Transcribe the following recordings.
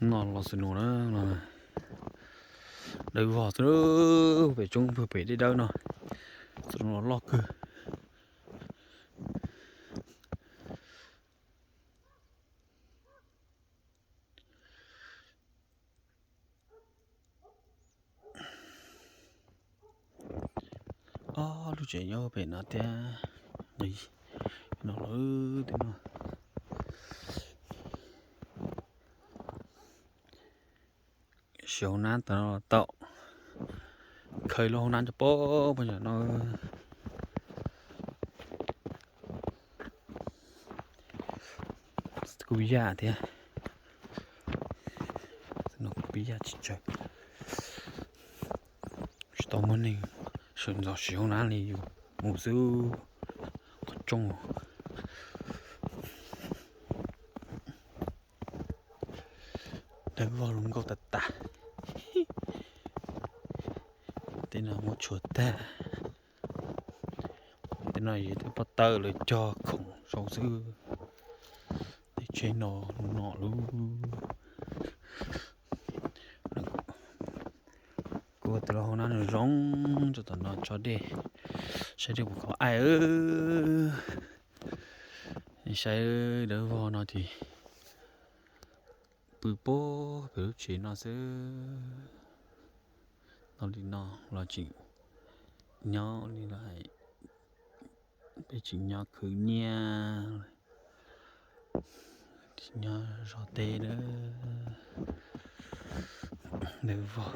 No los snow na, dawb vog xwb, pem roob pem dej dawb no, snow los loj kawg. Ob lub tsev nyob pem no thiab, no lawm tej no. Siv hauv nab tas no tau, khaws lub hauv nab coj pab pab yam no. Kuj yaj thiab, kuj yaj tsis tsawg, tsis tau muaj neeg sawv ntxov siv hauv nab li, yus mus xwb qhov rooj. Dawb vog zoo nkauj tas tas. Tej no muab tshuav tag. Tej no yog tej pob tawb lawv cog khoom sau xwb. Tej tsheb no no lub, kuv ua tus lau hauv nab nws zoo, tso tom no tso dej, saib dej puas khov aij. Saib dawb vog no ces pw puag pem lub tsev no xwb. Tau li no los tseem nyob li no, peb tseem nyob khwv nyiaj, tseem nyob zov teb na. Dawb vog,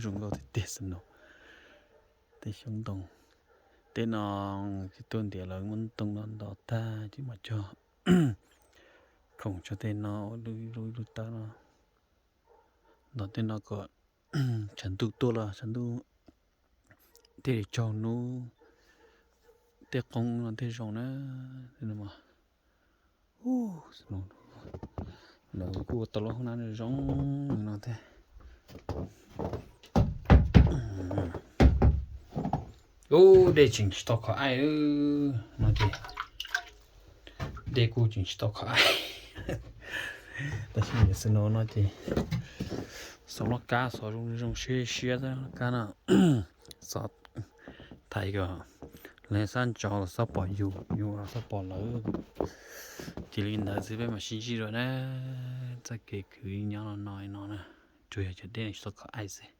zoo nkauj tiag tiag xwb no. Tej xyoob ntoo, tej no tsis tuaj ntiav lawv muab ntoo no nto tag ces mam cog khoom tso tej no ua lub lub tawb no. Nto tej no kom tshav ntuj tuaj los tshav ntuj thiaj li tsaug hnub, tej qoob no thiaj zoo na. Lawv kuj ua tau lub hoob nab zoo no thiab. Ub, dej tseem tsis tau khov aij no ces, dej kuj tseem tsis tau khov aij. Tab sis yog xwb no no ces xov loj kab xov zoo zoo siab siab xwb loj kab no. Xov thaiv kom lawv xob ntso los xob pom yus, yus los xob pom lawv. Ces li ntawd xwb peb mam sib ntsib dua na. Txoj kev khwv nyob no no no na, tsuas yog cov dej tsis tau khov aij xwb.